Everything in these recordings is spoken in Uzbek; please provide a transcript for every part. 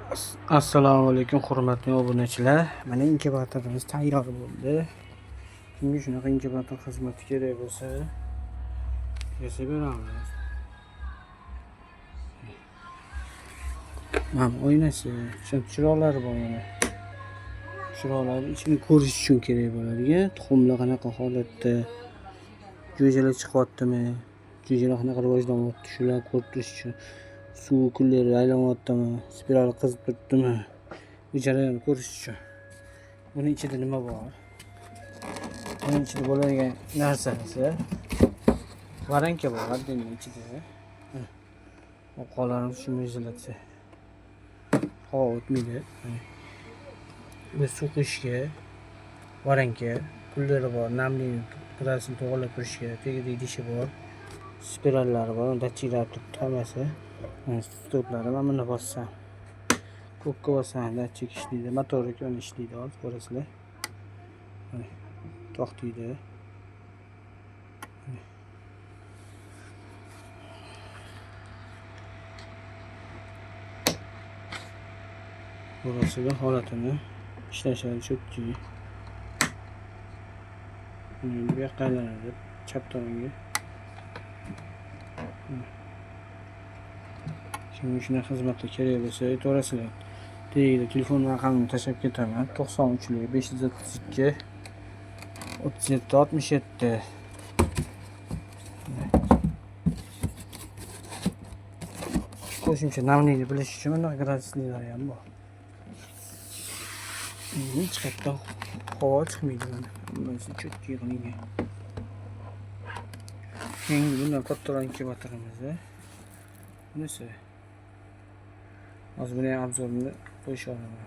Assalomu alaykum hurmatli obunachilar. Mana inkubatorimiz tayyor bo'ldi. Kimga shunaqa inkubator xizmati kerak bo'lsa, yasab beramiz. Mana oynasi, chiroqlari bor mana. Chiroqlarni ichini ko'rish uchun kerak bo'ladigan. Tuxumlar qanaqa holatda, jo'jalar chiqyaptimi, jo'jalar qanaqa rivojlanyapti, shularni ko'rib turish uchun. Suv kunlari aylanyaptimi, spiral qizib turibdimi, bu jarayonni ko'rish uchun. Buni ichida nima bor? Buning ichida bo'ladigan narsasi varanka bor, buning ichida. Oqolarimiz shumi izolyatsiya. Havo o'tmaydi. Bu suv quyishga varanka, pullari bor, namlikni gradusini to'g'rilab turishga, tagida idishi bor, spirallari bor, datchiklar turibdi hammasi. Stoplari mana buni bossam, ko'kka bossam datchik ishlaydi, motor ishlaydi, hozir ko'rasizlar. To'xtaydi. Ko'rasizlar holatini, ishlashadi cho'tki. Bu yoqqa aylanadi, chap tomonga. Kimga shunaqa xizmatlar kerak bo'lsa, aytaverasizlar. Tagida telefon raqamini tashlab ketaman. 93 532 37 67. Qo'shimcha namlikni bilish uchun bunaqa gradusliklari ham bor. Hech qayerdan havo chiqmaydi mana. Hammasi cho'tki qilingan. Yangi bundan kattaroq inkubatorimiz. Bunisi. Hozir buni ham obzorini qo'yisha olaman.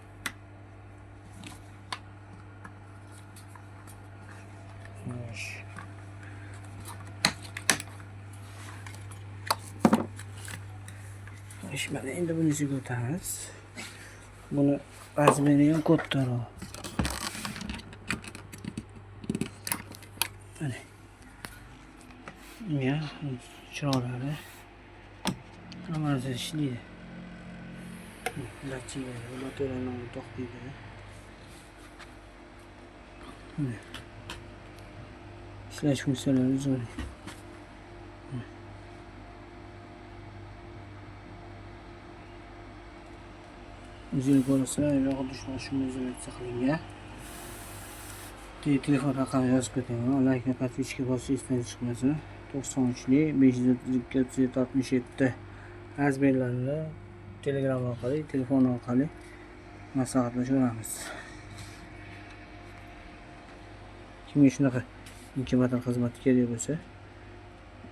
Xo'sh. Mana endi bunisiga o'tamiz. Buni razmeri ham kattaroq. Mana. Ya, chiroqlari hammasi ishlaydi. Datchiklari, motorlarni to'xtaydi. Ishlash funksiyalari zo'r. O'zinglar ko'rasizlar, yog'i dushman shumi izolyatsiya qilingan. Telefon raqami yozib ketaman. Like va podpiska bosish esdan chiqmasin. 93 532 37 67 razmerlarni Telegram orqali, telefon orqali maslahatlashaveramiz. Kimga shunaqa inkubator xizmati kerak bo'lsa,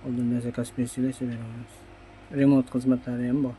oldindan zakaz bersanglar beramiz. Remont xizmatlari ham bor.